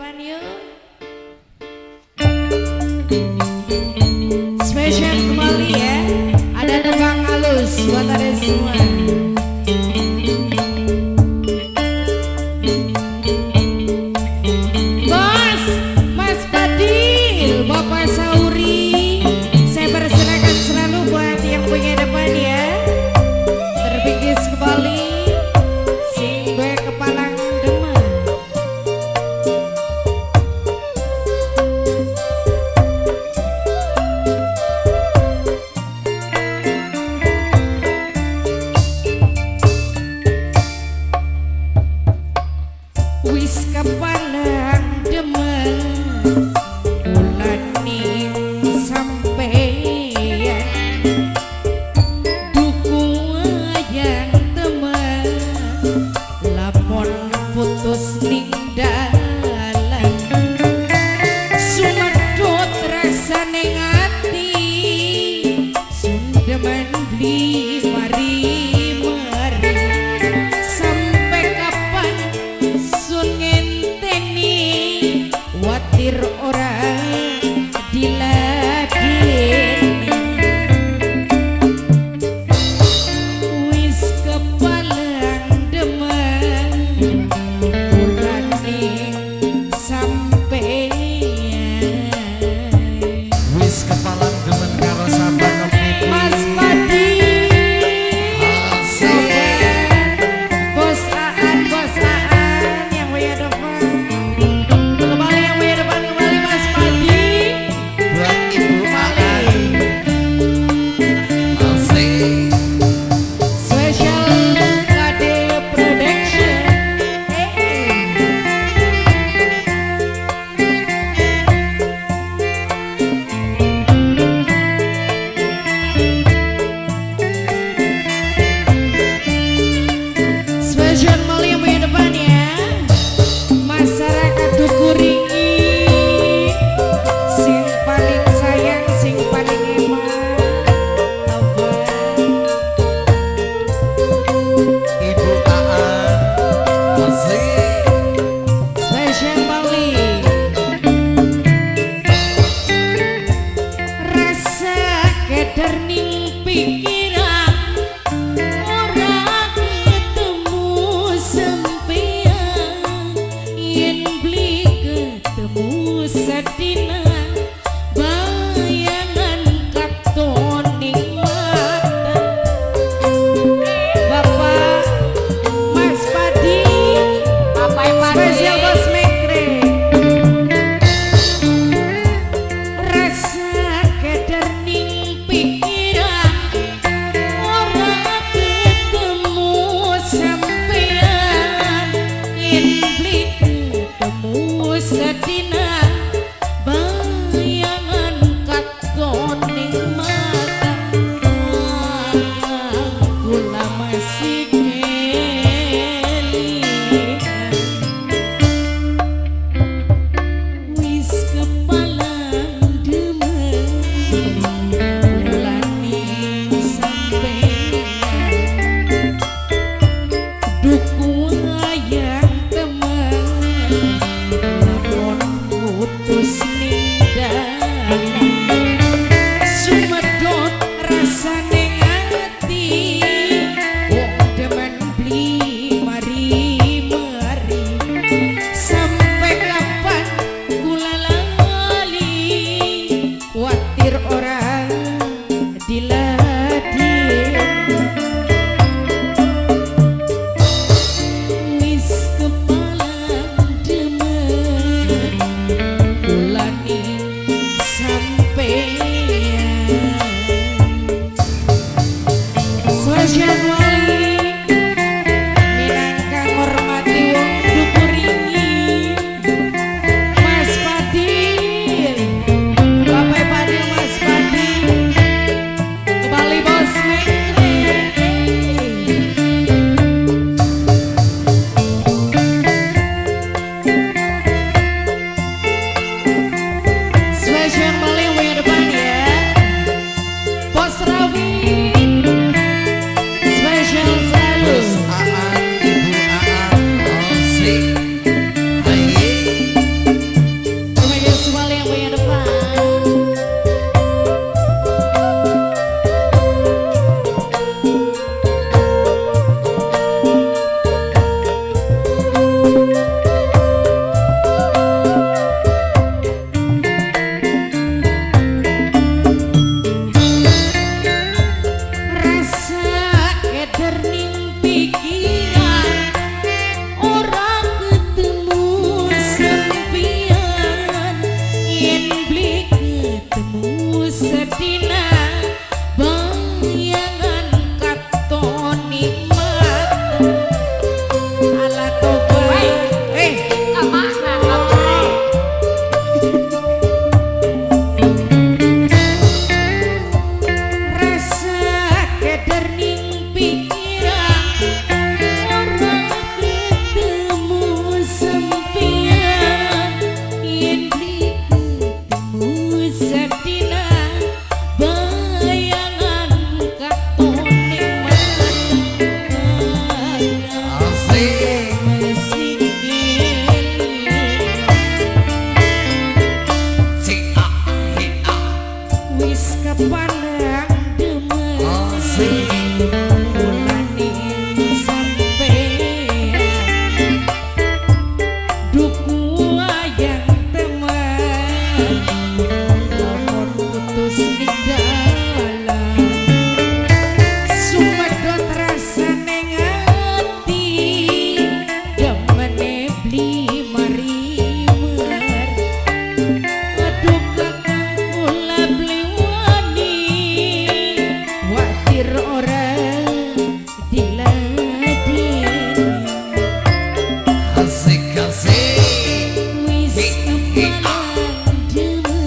depan yuk. Spesial kembali ya. Ada tembang halus buat ada semua. Bos, Mas Fadil, Bapak Sauri, saya persilakan selalu buat yang punya depan ya. Terbingkis kembali, sing gue kepalang Demak.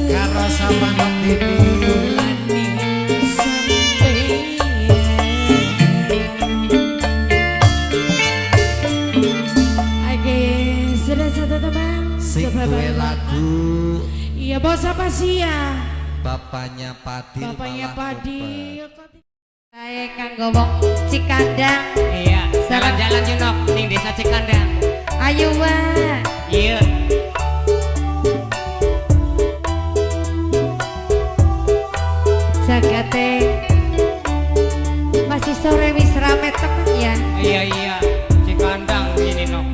Karo sapa Nok Didi? Oke, sudah satu teman. Sing duwe lagu. Iya, bos apa sih ya? Bapaknya Padil. Bapaknya Padil. Baik, kanggo wong Cikandang. Iya, jalan-jalan yo Nok ning desa Cikandang. Ayo wae. Iya. Jagate masih sore wis rame temen ya. Iya iya, Cikandang ini Nok.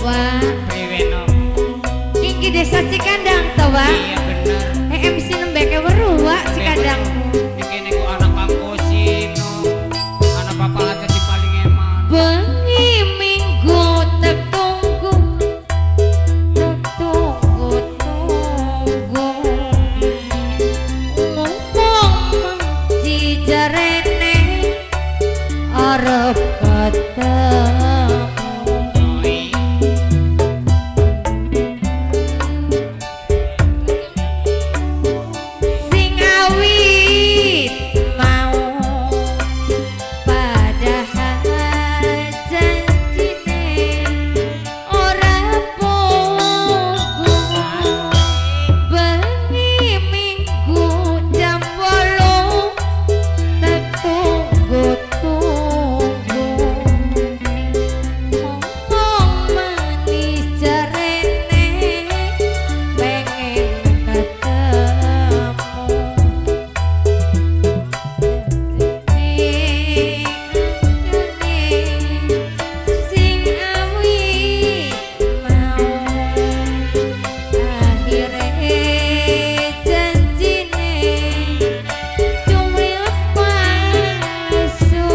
Wah, priwe Nok? Iki desa Cikandang to, Wak? Iya bener. MC nembeke weruh, Wak, Cikandang. Iki niku anak Kang Kosim Nok. Anak bapak aja sing paling eman. Bengi minggu tetunggu tetunggu tunggu ngomong cijarene arep ketemu. Sing awit mau padahal janjine ora pugu. Bengi minggu jam 8 tetunggu tunggu ngomong manis jarene pengen ketemu. Sing awit mau akhire janjine cumil palsu.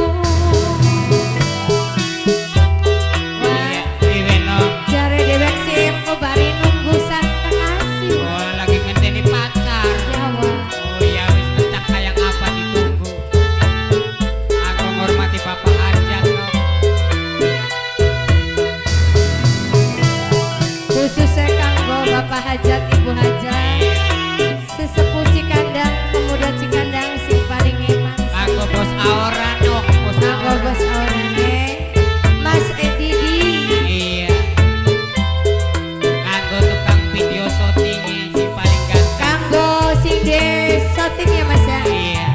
Wah, Iya, priwe Nok? jare dewek sing bari nunggu sang kekasih. Oh, lagi ngenteni pacar. Ya wah. Oh iya wis pencak kayak apa ditunggu. Aku ngormati bapak hajat Nok. Khususnya kanggo Bapak Hajat, Ibu Hajat, sesepuh Cikandang, pemuda Cikandang sing paling eman. Aku bos Aura Nok, bos Kanggo Aura. bos Aurane, Mas Edi Di. Iya. Kanggo tukang video syutingnya sing paling ganteng. Kanggo sing de syuting ya Mas ya. Iya.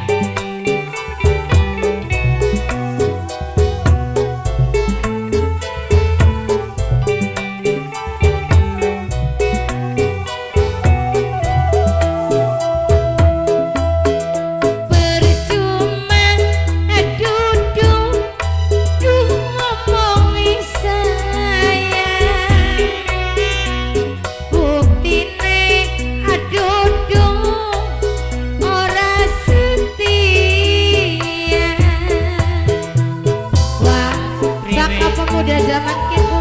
Percuma duduk duh ngomongi sayang, buktine aduh ora setia. Wah, Priwe? bakal pemuda zaman kini.